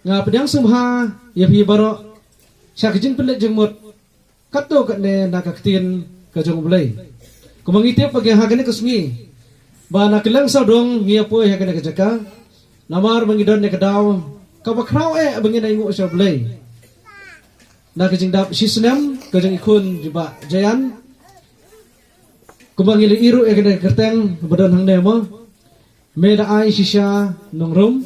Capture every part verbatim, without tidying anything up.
Nga pdiang sngewbha ïa phi baroh sha ka jingpynleit jingmut katto katne na ka ktien ka jong U Blei. Kumba ngi tip ba ha kane ka sngi ba na kylleng sawdong ngi ïa poi ha kane ka jaka, namar ba ngi don ïa ka daw kaba khraw eh ba ngin ïa nguh sha U Blei na ka jingdap shisnem ka jong i khun jong i Bah Jayan. Kumba ngi la ïohi ruh ïa kane ka kyrteng ba don hangne mo, Me da ai shisha nongrum.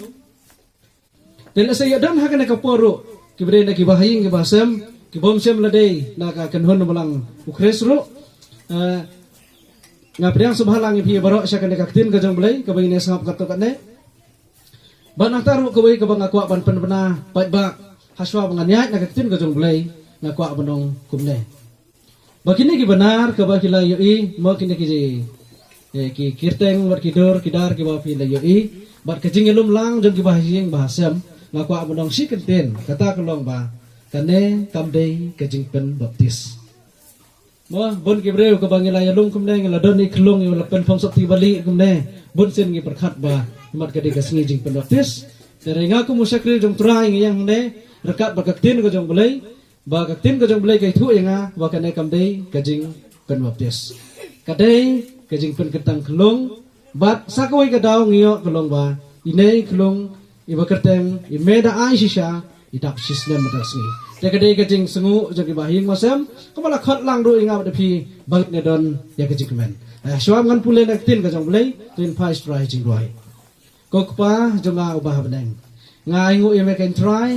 Te lehse ïa don ha kane ka por ruh, kiba dei na kiba ha ïing kiba ha sem, ki bym shym la dei na ka kynhun balang U Khrist ruh. Eh, nga pdiang sngewbha lang ïa phi baroh sha kane ka ktien ka jong U Blei kaba ngin ïa sngap katto katne. Bad nangta ruh kawei kaba nga kwah ban pynbna paidbah, ha shuwa ba ngan ïaid na ka ktien ka jong U Blei, nga kwah ban ong kumne. Ba kine ki bynnar kaba phi la ïohi, mo, kine ki, eh, ki kyrteng bad ki dur ki dar kiba phi la ïohi, bad ka jingïalum lang jong kiba ha ïing ba ha sem, nga kwah ban ong shi kyntien, kata ka long ba kane kam dei ka jingpynbaptis. Mo, bun ki briew kaba ngi la ïalum kumne, ngi la don i khlung, ngi la pynphong sopti bali kumne, bun sien ngi pyrkhat ba imat ka dei ka sngi jingpynbaptis. Te hynrei nga kum u shakri jong U Trai ngi ïeng hangne ryngkat bad ka ktien ka jong U Blei, ba ka ktien ka jong U Blei ka ïathuh ïa nga ba kane kam dei ka jingpynbaptis. Ka dei ka jingpynkyntang khlung, bad sa kawei ka daw ngi ïoh ka long ba ine i khlung iba kyrteng i Me da ai shisha, i dap shisnem mynta ka sngi. Te ka dei ka jingsngew jong kiba ha ïing ba ha sem, kaba la khot lang ruh ïa nga bad ïa phi ba ngin ïa don ïa ka jingkmen. Eh, shuwa ngan pule na ka ktien ka jong U Blei, to ngin phai sha U Trai ha jingduwai. Ko Kpa jong nga uba ha bneng, nga ainguh ïa Me ko Trai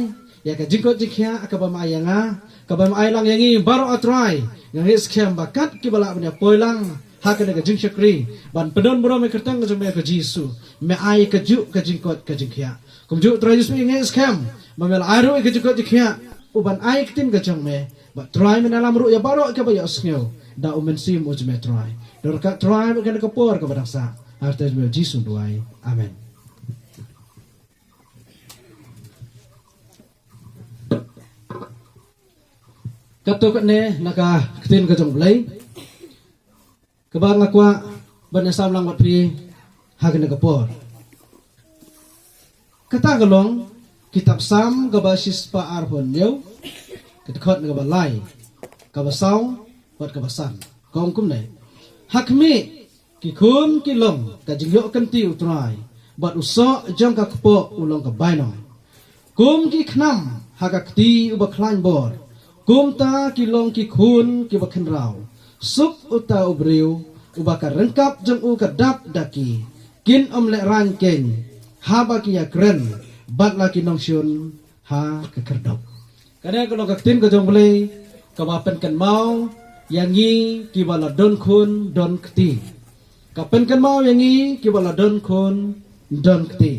ïa ka jingkoit jingkhiah kaba Me ai ïa nga, kaba Me ai lang ïa ngi baroh, ah Trai. Nga ngeit skhem ba kat kiba lah ban ïa poi lang ha kane ka jingshakri ban pyndon burom ïa ka kyrteng ka jong Me ko Jisu, Me ai kajuh ka jingkoit ka jingkhiah. Kumjuh Trai Jisu, nga ngeit skhem ba Me la ai ruh ïa ka jingkoit jingkhiah, u ban ai ka ktien ka jong Me. Bad Trai, Me ïalam ruh ïa baroh kiba ïohsngew da u Mynsiem u jong Me Trai. Don ryngkat Trai bad kane ka por kaba dang sah. Ha ka kyrteng jong Me Jisu ngi duwai. Amen. Katto katne na ka ktien ka jong U Blei kaba nga kwah ban ïa sam lang bad phi ha kane ka por. Kata ka long kitab Salm kaba shispah arphew hynñiew, ka dkhot na kaba lai, kaba saw bad kaba san. Ka ong kumne: Ha khmih, ki khun ki long ka jingïoh kynti U Trai, bad u soh jong ka kpoh u long ka bainong. Kum ki khnam ha ka kti uba khlaiñ bor, kumta ki long ki khun kiba khynraw. Suk uta u briew uba ka ryngkat jong u ka dap da ki, kin ym lehraiñ keiñ haba ki ïakren bad la ki nongshun ha ka khyrdop. Kane ka long ka ktien ka jong U Blei kaba pynkynmaw ïa ngi kiba la don khun don kti. Ka pynkynmaw ïa ngi kiba la don khun don kti.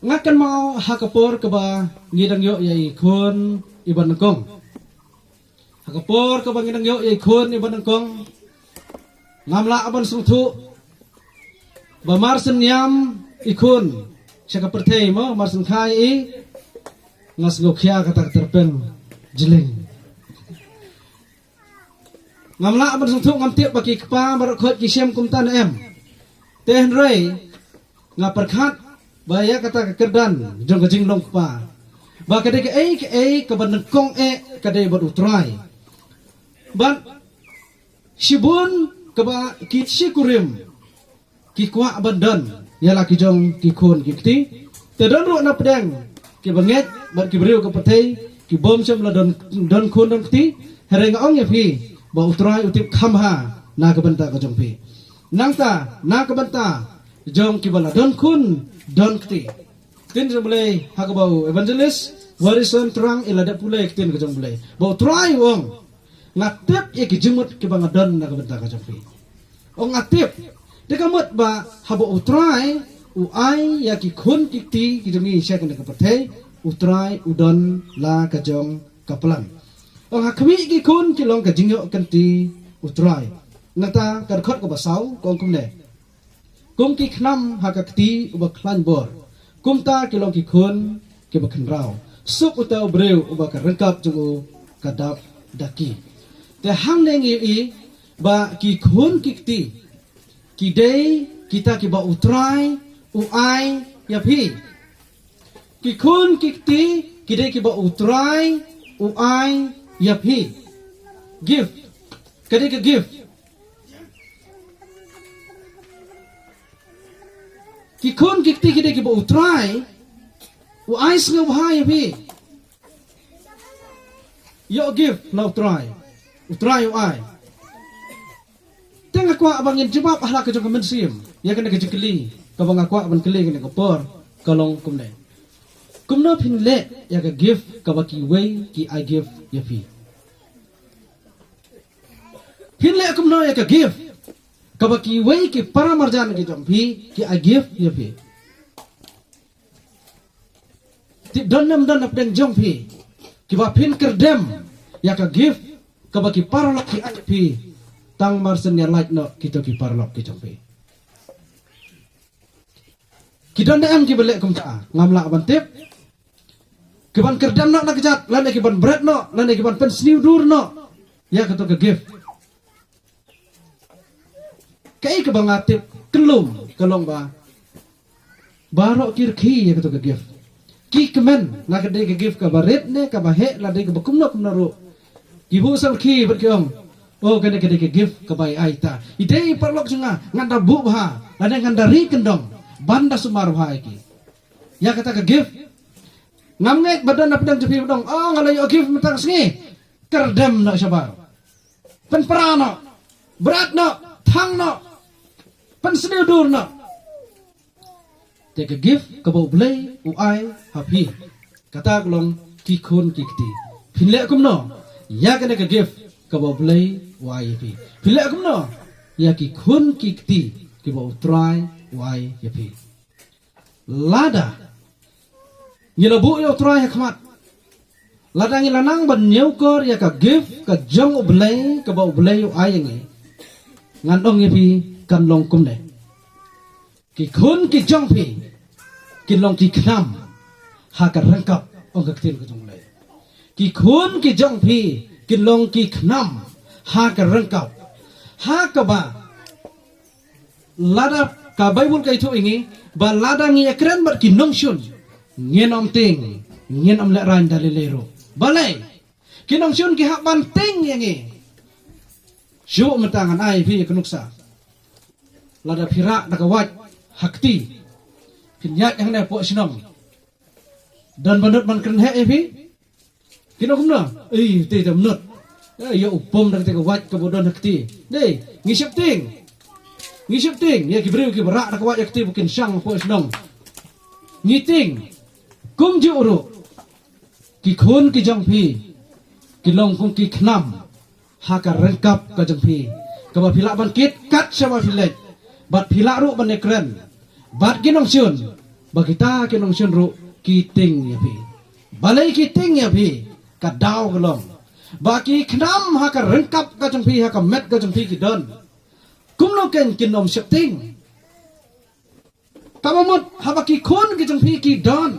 Nga kynmaw ha ka por kaba ngi dang ïoh ïa i khun iba nyngkong. Ha ka por kaba ngi dang ïoh ïa i khun iba nyngkong, ngam lah ban sngewthuh ba mar shen ïam i khun sha ka pyrthei mo, mar shen kha i, nga sngew khia kata ka tyrpeng jyllieñ. Ngam lah ban sngewthuh, ngam tip ba ki kpa baroh khoit ki shem kumta ne em. Te hynrei nga pyrkhat ba ïa kata ka kyrdan jong ka jinglong kpa, ba ka dei kaei kaei kaba nyngkong eh ka dei bad U Trai. Bad shibun kaba ki shikurim ki kwah ban don ïa la ki jong ki khun ki kti. Te don ruh na pdeng kiba ngeit bad ki briew ka pyrthei ki bym shym la don, don khun don kti. Hynrei nga ong ïa phi ba U Trai u tip kham bha na ka bynta ka jong phi. Nangta na ka bynta jong kiba la don khun don kti, ktien jong U Blei ha kaba u evangelist Warison Trang i la dep pule, ktien ka jong U Blei ba U Trai u ong, nga tip ïa ki jingmut kiba nga don na ka bynta ka jong phi. Ong nga tip. Te ka mut ba haba U Trai u ai ïa ki khun ki kti ki jong ngi sha kane ka pyrthei, U Trai u don la ka jong ka plan. Ong ha khmih, ki khun ki long ka jingïoh kynti U Trai. Nangta ka dkhot kaba saw ka ong kumne: Kum ki khnam ha ka kti uba khlaiñ bor, kumta ki long ki khun kiba khynraw. Suk uta u briew uba ka ryngkat jong u ka dap da ki. Te hangne ngi ïohi ba ki khun ki kti ki dei kita kiba U Trai u ai ïa phi. Ki khun ki kti ki dei kiba U Trai u ai ïa phi. Gift. Ka dei ka gift. Ki khun ki kti ki dei kiba U Trai u ai sngewbha ïa phi. Ïoh gift na U Trai. U Trai u ai. Te nga kwah ba ngin jubab ha la ka jong ka mynsiem ïa kane ka jingkylli kaba nga kwah ban kylli kane ka por, ka long kumne: kumno phin leh ïa ka gift kaba kiwei ki ai gift ïa phi? Phin leh kumno ïa ka gift kaba kiwei ki para marjan ki jong phi ki ai gift ïa phi? Tip don ne ym don na pdeng jong phi kiba phin kyrdem ïa ka gift kaba ki paralok ki ai ïa phi, tang mar shen ïa lait noh kito ki paralok ki jong phi? Ki don ne em kiba leh kumta? Ngam lah ban tip. Kiban kyrdem noh na kjat, lane kiban bret noh, lane kiban pynsniew dur noh ïa kato ka gift. Kaei kaba nga tip kyllum ka long ba baroh ki rkhie ïa kato ka gift. Ki kmen la ka dei ka gift kaba rit ne kaba heh, la dei kaba kumno kumno ruh, ki buh sngewrkhie bad ki ong, "Oh, kane ka dei ka gift kaba ai ïa ita." I dei i paralok jong nga, ngan da buh bha lane ngan da ri kyndong ban da sumar bha ïa ki ïa kata ka gift. Ngam ngeit ba don na pdeng jong phi ba ong, "Oh, nga la ïoh gift mynta ka sngi." Kyrdem noh shabar. Pynpra noh. Bret noh. Thang noh. Pynsniew dur noh. Te ka gift kaba U Blei u ai ha phi, kata ka long ki khun ki kti. Phin leh kumno ïa kane ka gift kaba U Blei u ai ïa phi? Phin leh kumno ïa ki khun ki kti kiba U Trai u ai ïa phi? Lada ngi la buh ïa U Trai ha khmat, lada ngi la nang ban ñiewkor ïa ka gift ka jong U Blei kaba U Blei u ai ïa ngi, ngan ong ïa phi, kan long kumne: ki khun ki jong phi kin long ki khnam ha ka ryngkap, ong ka ktien ka jong U Blei. Ki khun ki jong phi kin long ki khnam ha ka ryngkap, ha kaba lada ka Baibl ka ïathuh ïa ngi ba lada ngi ïakren bad ki nongshun, ngin ym tieng, ngin ym lehraiñ da lei lei ruh. Balei? Ki nongshun ki hap ban tieng ïa ngi. Shu mynta ngan ai phi ïa ka nuksa. Lada phi rah da ka wait ha kti, phin ïaid hangne hapoh shnong, don ba nud ban kren heh ïa phi? Kin ong kumno? Ei, te te mynot. Eh, ïa u pom da kata ka wait kaba don ha kti. Dei, ngi sheptieng. Ngi sheptieng ïa ki briew kiba rah da ka wait ha kti ba kin shang hapoh shnong. Ngi tieng. Kumjuh ruh, ki khun ki jong phi ki long kum ki khnam ha ka ryngkap ka jong phi, kaba phi lah ban kit kat shaba phi leit, bad phi lah ruh ban ïakren bad ki nongshun, ba kita ki nongshun ruh ki tieng ïa phi. Balei ki tieng ïa phi? Ka daw ka long ba ki khnam ha ka ryngkap ka jong phi, ha ka met ka jong phi ki don. Kumno kein kin ym sheptieng? Kaba mut haba ki khun ki jong phi ki don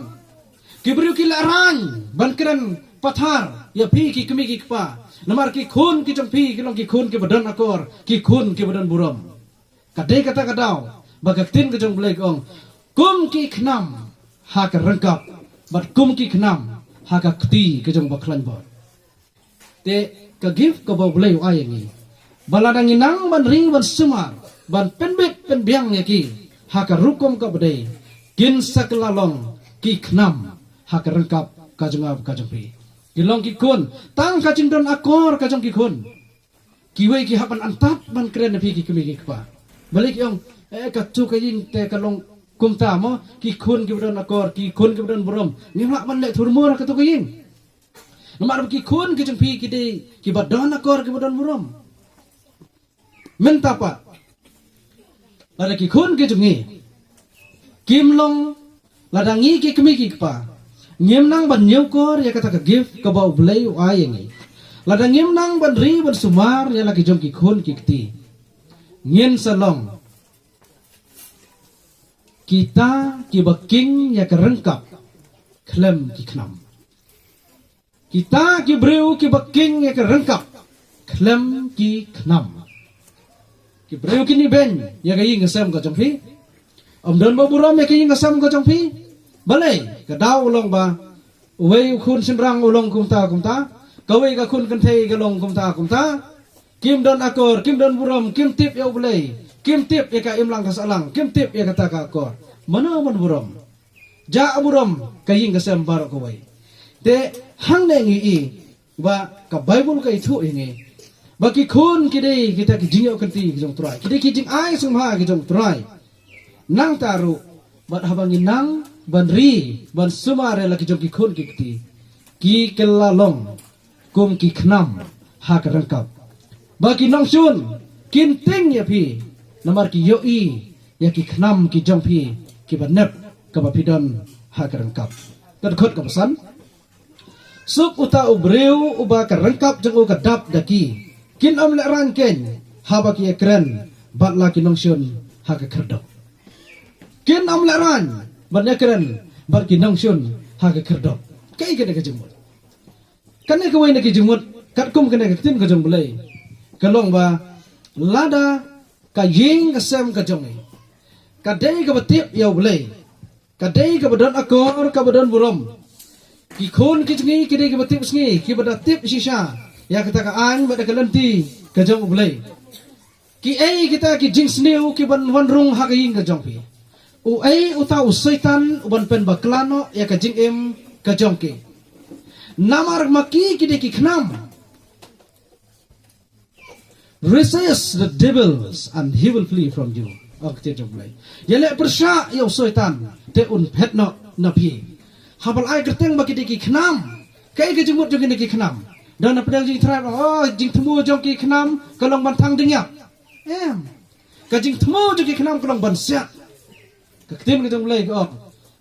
ki briew ki lehraiñ ban kren pathar ïa phi ki kmie ki kpa, namar ki khun ki jong phi ki long ki khun kiba don akor, ki khun kiba don burom. Ka dei kata ka daw ba ka ktien ka jong U Blei ka ong, kum ki khnam ha ka ryngkap bad kum ki khnam ha ka kti ka jong Bakhlaiñ Bor. Te ka gift kaba U Blei u ai ïa ngi, ba lada ngi nang ban ri ban sumar, ban pynbit pynbiang ïa ki ha ka rukom kaba dei, kin sa kylla long ki khnam ha ka ryngkap ka jong nga ka jong phi. Ki long ki khun, tang ka jingdon akor ka jong ki khun. Kiwei ki hap ban antad ban kren na phi ki kmie ki kpa. Balei ki ong, eh, katu ka ïing te ka long kumta mo, ki khun kiba don akor, ki khun kiba don burom. Ngim lah ban leh thurmur ha katu ka ïing. Namar ba ki khun ki jong phi ki dei kiba don akor, kiba don burom. Mynta pat, lada ki khun ki jong ngi kim long, lada ngi ki kmie ki kpa ngim nang ban ñiewkor ïa kata ka gift kaba U Blei u ai ïa ngi, lada ngim nang ban ri ban sumar ïa la ki jong ki khun ki kti, ngin sa long kita kiba king ïa ka ryngkap khlem ki khnam. Kita ki briew kiba king ïa ka ryngkap khlem ki khnam. Ki briew kin ibeiñ ïa ka ïing ka sem ka jong phi. Ym don ba burom ïa ka ïing ka sem ka jong phi. Balei? Ka daw u long ba uwei u khun shynrang u long kumta kumta, kawei ka khun kynthei ka long kumta kumta. Kim don akor, kim don burom, kim tip ïa U Blei, kim tip ïa ka imlang ka sahlang, kim tip ïa kata ka akor. Mano ban burom? Jah burom ka ïing ka sem baroh kawei. Te hangne ngi i ba ka Baibl ka ïathuh ïa ngi ba ki khun ki dei kita ki jingïoh kynti ki jong U Trai, ki dei ki jingai sngewbha ki jong U Trai. Nangta ruh, bad haba ngi nang ban ri ban sumar ïa la ki jong ki khun ki kti, ki kylla long kum ki khnam ha ka ryngkap. Ba ki nongshun kin tieng ïa phi, namar ki ïohi ïa ki khnam ki jong phi kiba nep kaba phi don ha ka ryngkap. Ka dkhot kaba san. Suk uta u briew uba ka ryngkap jong u ka dap da ki. Kin ym lehraiñ keiñ haba ki ïakren bad la ki nongshun ha ka khyrdop. Kin ym lehraiñ ban ïakren bad ki nongshun ha ka khyrdop. Kaei kane ka jingmut? Kane kawei na ki jingmut katkum kane ka ktien ka jong U Blei ka long ba lada ka ïing ka sem ka jong ngi ka dei kaba tip ïa U Blei, ka dei kaba don akor, kaba don burom, ki khun ki jong ngi ki dei kiba tip sngi, kiba da tip shisha ïa kata ka aiñ bad ka lynti ka jong U Blei. Kiei kita ki jingsniew kiban wan rung ha ka ïing ka jong phi? Uei uta u Soitan uban pynbakla noh ïa ka jingim ka jong ki? Namar ma ki ki dei ki khnam. Resist the devils and he will flee from you. Ong ka ktien jong U Blei. Ïaleh pyrshah ïa u Soitan te un phet noh na phi. Haba la ai kyrteng ba ki dei ki khnam, kaei ka jingmut jong kine ki khnam? Don na pdeng jingthrang, oh, jingthmu jong ki khnam ka long ban thang ding ïap. Em. Ka jingthmu jong ki khnam ka long ban siat. Ka ktien ka jong U Blei ka ong,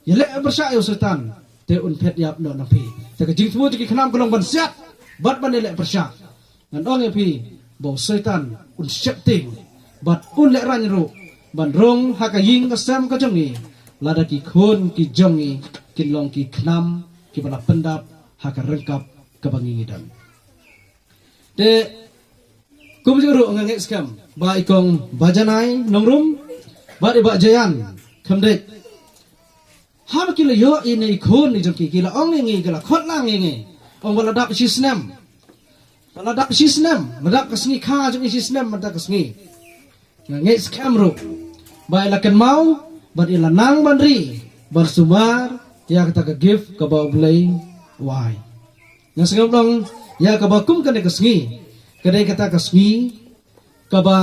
ïaleh pyrshah ïa u Soitan te un phet ïap noh na phi. Te ka jingthmu jong ki khnam ka long ban siat bad ban ïaleh pyrshah. Ngan ong ïa phi ba u Soitan un sheptieng bad un lehraiñ ruh ban rung ha ka ïing ka sem ka jong ngi lada ki khun ki jong ngi kin long ki khnam kiba la pyndap ha ka ryngkap kaba ngi ngi don. Te kumjuh ruh nga ngeit skhem ba i kong Bajanai Nongrum bad i Bah Jayan Khymdeit, haba ki la ïoh ïa ine i khun i jong ki, ki la ong ïa ngi, ki la khot lang ïa ngi, ong ba la dap shi snem. Ba la dap shi snem, la dap ka sngi kha jong i shi snem mynta ka sngi. Nga ngeit skhem ruh ba i la kynmaw bad i la nang ban ri ban sumar ïa kata ka gift kaba U Blei u ai. Nga sngewbha long ïa kaba kum kane ka sngi ka dei kata ka sngi kaba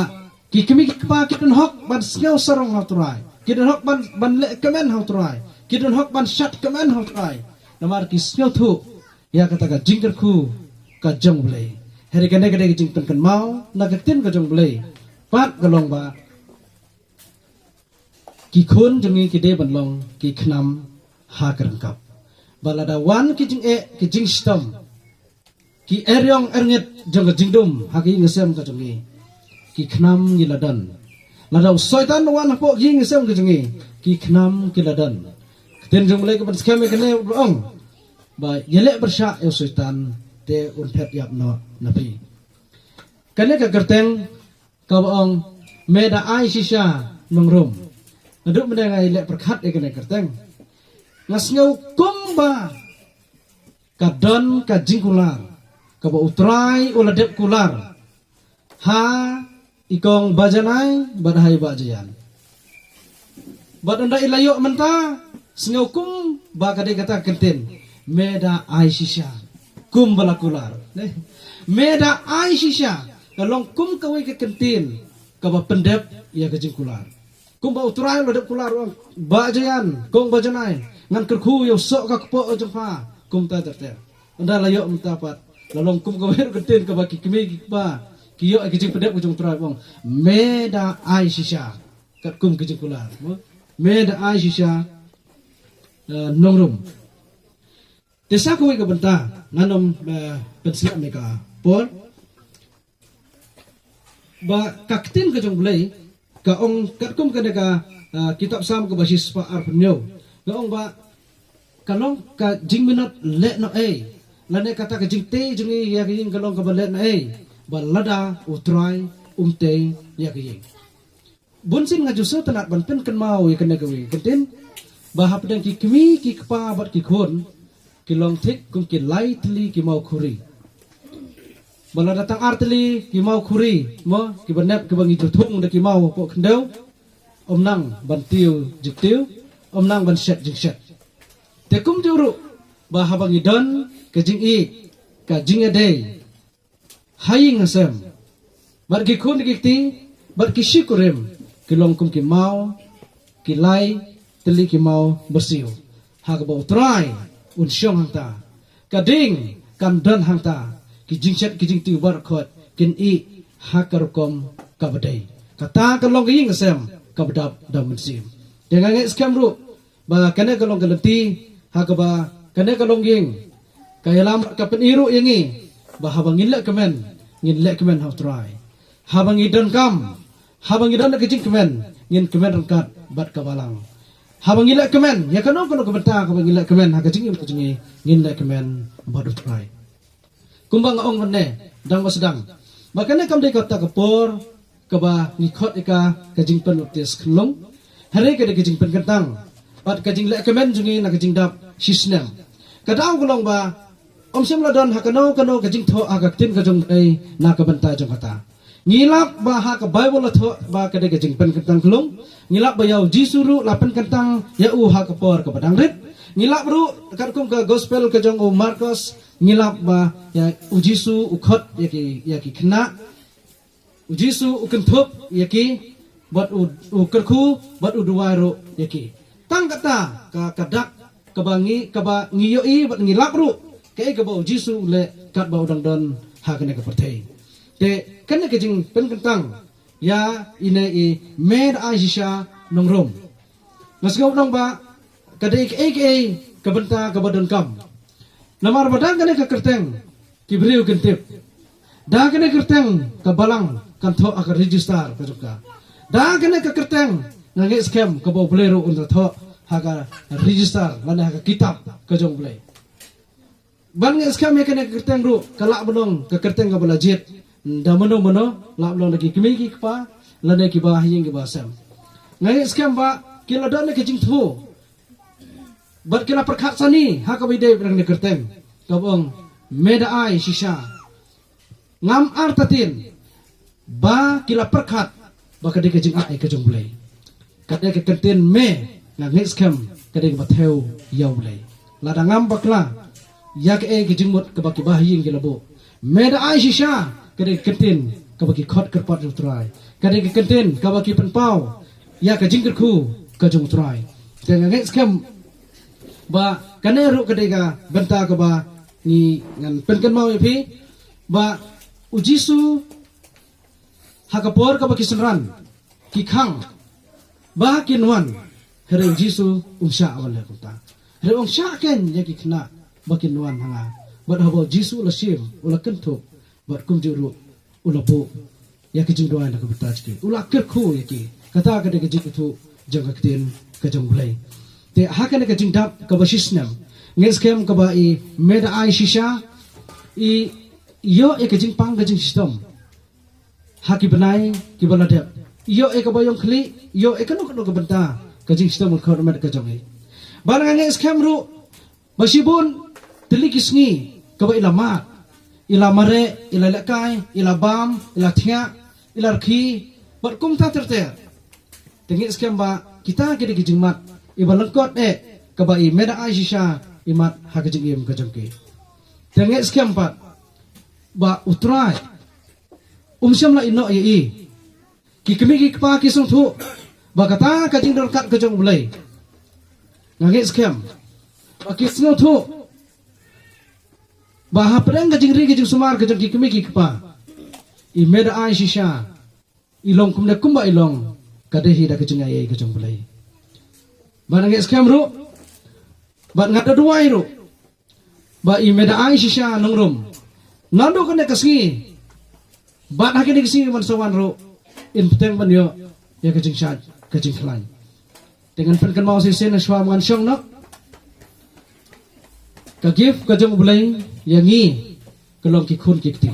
ki kmie ki kpa ki don hok ban sngew sarong ha U Trai, ki don hok ban, ban leh kmen ha U Trai, ki don hok ban shad kmen ha U Trai. Namar ki sngewthuh ïa kata ka jingkyrkhu ka jong U Blei. Hynrei kane ka dei ka jingpynkynmaw na ka ktien ka jong U Blei. Pat ka long ba ki khun jong ngi ki dei ban long ki khnam ha ka ryngkap. Ba lada wan ki jingeh ki jingshitom, ki eriong erngit jong ka jingdum ha ka ïing ka sem ka jong ngi, ki khnam ngi la don. Lada u Soitan u wan hapoh ka ïing ka sem ka jong ngi, ki khnam ki la don. Ka ktien jong U Blei ka pynskhem ïa kane, u ong ba ïaleh pyrshah ïa u Soitan te un phet ïap noh na phi. Kane ka kyrteng kaba ong Me da ai shisha Nongrum. Naduh mynne nga ïaleh pyrkhat ïa kane ka kyrteng, nga sngew kumba ka don ka jingkular kaba U Trai u la dep kular ha i kong Bajanai bad ha i Bah Jayan. Bad ynda i la ïoh mynta, sngew kumba ka dei kata ka kyntien, Me da ai shisha, kumba la kular. Me da ai shisha ka long kum kawei ka kyntien kaba pyndep ïa ka jingkular. Kumba U Trai u la dep kular, u ong, Bah Jayan, kong Bajanai, ngan kyrkhu ïa u soh ka kpoh jong pha. Kumta ter ter. Ynda la ïoh mynta pat, la long kum kawei ka kyntien kaba ki kmie ki kpa ki ïoh ïa ka jingpyndep ka jong U Trai, u ong, Me da ai shisha. Katkum ka jingkular, mo? Me da ai shisha, eh, Nongrum. Te sa kawei ka bynta ngan ym, eh, pynsngap ïa ka por. Ba ka ktien ka jong U Blei ka ong katkum kane ka, ah, kitab Salm kaba shispah arphew hynñiew, ka ong ba ka long ka jingminot lehnohei, lane kata ka jingtei jong ngi ïa ka ïing ka long kaba lehnohei ba lada U Trai um tei ïa ka ïing. Bunsien nga ju sngewtynnat ban pynkynmaw ïa kane kawei ka kyntien. ba hapdeng ki kmie ki kpa bad ki khun ki long thik kum ki lai tylli ki maw khuri. Ba lada tang ar tylli ki maw khuri mo, kiba nep kiba ngi ju thung da ki maw hapoh khyndew, ym nang ban tiew jingtiew, ym nang ban shet jingshet. Te kumjuh ruh ba haba ngi don ka jingïeit, ka jingïadei ha ïing ha sem, bad ki khun ki kti, bad ki shi kurim, ki long kum ki maw, ki lai tylli ki maw basiew. Ha kaba U Trai un shong hangta, ka ding kan don hangta, ki jingshet ki jingtiew baroh khoit kin ih ha ka rukom kaba dei. Kata ka long ka ïing ka sem kaba dap da u Mynsiem. Te nga ngeit skhem ruh ba kane ka long ka lynti ha kaba kane ka longïing ka ïalam, ka pyni ruh ïa ngi ba haba ngin leh kmen, ngin leh kmen ha U Trai. Haba ngi donkam, haba ngi don ka jingkmen, ngin kmen ryngkat bad ka Balang. Haba ngi leh kmen ïa kano kano ka bynta kaba ngi leh kmen ha ka jingim ka jong ngi, ngin leh kmen bad U Trai. Kumba nga ong mynne, dang ba sdang, ba kane kam dei kata ka por kaba ngi khot ïa ka ka jingpynbaptis khyllung. Hynrei ka dei ka jingpynkyntang bad ka jingleh kmen jong ngi na ka jingdap shisnem. Ka daw ka long ba ym shym la don ha kano kano ka jingthoh ha ka ktien ka jong U Blei na ka bynta jong kata. Ngi lap ba ha ka Baibl la thoh ba ka dei ka jingpynkyntang khyllung. Ngi lap ba ïa U Jisu ruh la pynkyntang ïa u ha ka por kaba dang rit. Ngi lap ruh katkum ka gospel ka jong u Markos, ngi lap ba ïa U Jisu u khot ïa ki, ïa ki khynnah. U Jisu u kynthup ïa ki, bad u, u kyrkhu, bad u duwai ruh ïa ki. Tang kata ka, ka dak kaba ngi, kaba ngi ïohi bad ngi lap ruh kaei kaba U Jisu u leh katba u dang don ha kane ka pyrthei. Te kane ka jingpynkyntang ïa ine i Me da ai shisha nongrum. Nga sngew nong ba ka dei kaei kaei ka bynta kaba donkam. Namar ba da kane ka kyrteng ki briew kin tip. Da kane ka kyrteng ka Balang kan thoh ha ka register ka jong ka. Da kane ka kyrteng nga ngeit skhem kaba U Blei ruh un thoh ha ka register lane ha ka kitab ka jong U Blei. Ban ngeit skhem ïa kane ka kyrteng ruh ka lah ban long ka kyrteng kaba la jied da mano mano, lah ban long da ki kmie ki kpa lane kiba ha ïing kiba ha sem. Nga ngeit skhem ba ki la don ka jingthoh bad ki la pyrkhat sani ha kaba ïadei bad kane ka kyrteng kaba ong Me da ai shisha. Ngam artatien ba ki la pyrkhat ba ka dei ka jingai ka jong U Blei. Ka dei ka kyntien Me, nga ngeit skhem ka dei kaba thew ïa U Blei. Lada ngam bakla ïa kaei ka jingmut kaba kiba ha ïing ki la buh. Me da ai shisha ka dei ka kyntien kaba ki khot kyrpad ïa U Trai. Ka dei ka kyntien kaba ki pynpaw ïa ka jingkyrkhu ka jong U Trai. Te nga ngeit skhem ba kane ruh ka dei ka bynta kaba ngi ngan pynkynmaw ïa phi ba U Jisu ha ka por kaba ki synran ki khang ba kin wan, hynrei U Jisu um shah ban leh kumta. Hynrei um shah kein ïa ki khynnah ba kin wan ha nga. Bad haba U Jisu u la shim, u la kynthup, bad kumjuh ruh u la buh ïa ka jingduwai na ka bynta jong ki, u la kyrkhu ïa ki. Kata ka dei ka jingkyrkhu jong ka ktien ka jong U Blei. Te ha kane ka jingdap kaba shisnem, ngeit skhem kaba i Me da ai shisha i ïoh ïa ka jingpang ka jingshitom ha ki bnai kiba la dep. Ïoh ïa kaba ïong khlieh, ïoh ïa kano kano ka bynta ka jingshitom ka khot met ka jong i. Bad nga ngeit skhem ruh ba shibun tylli ki sngi kaba i la mad, i la mareh, i la lehkai, i la bam, i la thiah, i la rkhie, bad kumta ter ter. Te ngeit skhem ba kita ki dei ki jingmad iba lyngkot eh kaba i Me da ai shisha i mad ha ka jingim ka jong ki. Te ngeit skhem pat ba U Trai um shym la ïehnoh ïa i. Ki kmie ki kpa ki sngewthuh ba kata ka jingdon kat ka jong U Blei. Nga ngeit skhem ba ki sngewthuh ba hapdeng ka jingri ka jingsumar ka jong ki kmie ki kpa, i Me da ai shisha i long kumne kumba i long, ka dei hi da ka jingaiei ka jong U Blei. Bad nga ngeit skhem ruh, bad nga da duwai ruh ba i Me da ai shisha nongrum, naduh kane ka sngi bad ha kine ki sngi ban sa wan ruh, in bteng ban ïoh ïa ka jingshad ka jingkhlaiñ. Te ngan pynkynmaw shisien na shuwa ngan shong noh. Ka gift ka jong U Blei ïa ngi ka long ki khun ki kti.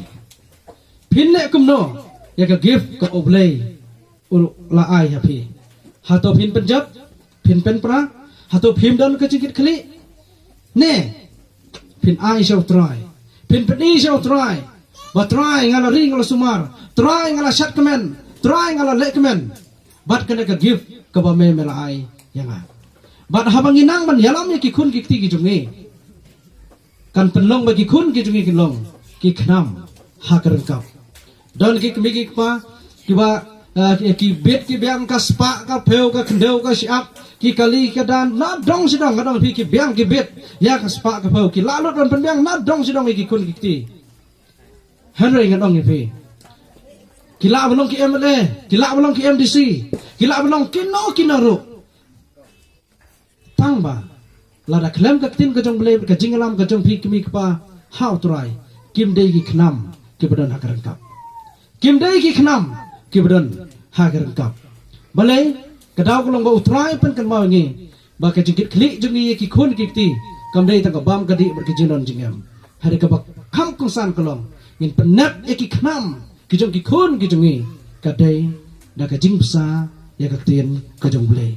Phin leh kumno ïa ka gift ka U Blei u la ai ha phi? Hato phin pynjot, phin pynpra, Hato phim don ka jingkitkhlieh? Ne, phin ai sha U Trai, phin pyni sha U Trai ba Trai nga la ri nga la sumar, Trai nga la shat kmen, Trai nga la leh kmen bad kane ka gift kaba me me la ai ïa nga. Bad haba ngi nang ban ïalam ïa ki khun ki kti ki jong ngi, kan pynlong ba ki khun ki jong ngi ki long ki khnam ha ka ryngkat. Don ki kmie ki kpa kiba, eh, ki, ki bit ki biang ka spah ka phew ka khyndew ka shyiap, ki kali ka dan, na dong shi dong, nga dong phi, ki biang ki bit ïa ka spah ka phew, ki lah lut ban pynbiang na dong shi dong ïa ki khun ki kti. Hynrei nga dong ïa phi, ki lah ban long ki M L A, ki lah ban long ki M D C, ki lah ban long kino kino ruh. Tang ba lada khlem ka ktien ka jong Blei, ka jingïalam ka jong phi kmie kpa ha U Trai, kim dei ki khnam kiba don ha ka ryngkat. Kim dei ki khnam kiba don ha ka ryngkat. Balei? Ka daw ka long ba U Trai pynkynmaw ïa ngi ba ka jingkitkhlieh jong ngi ïa ki khun ki kti kam dei tang ka bam ka dih bad ka jingdon jingem. Hynrei kaba kham kongsan ka long ngin pynnep ïa ki khnam ki jong ki khun ki jong ngi, ka dei da ka jingbsa ïa ka ktien ka jong Blei.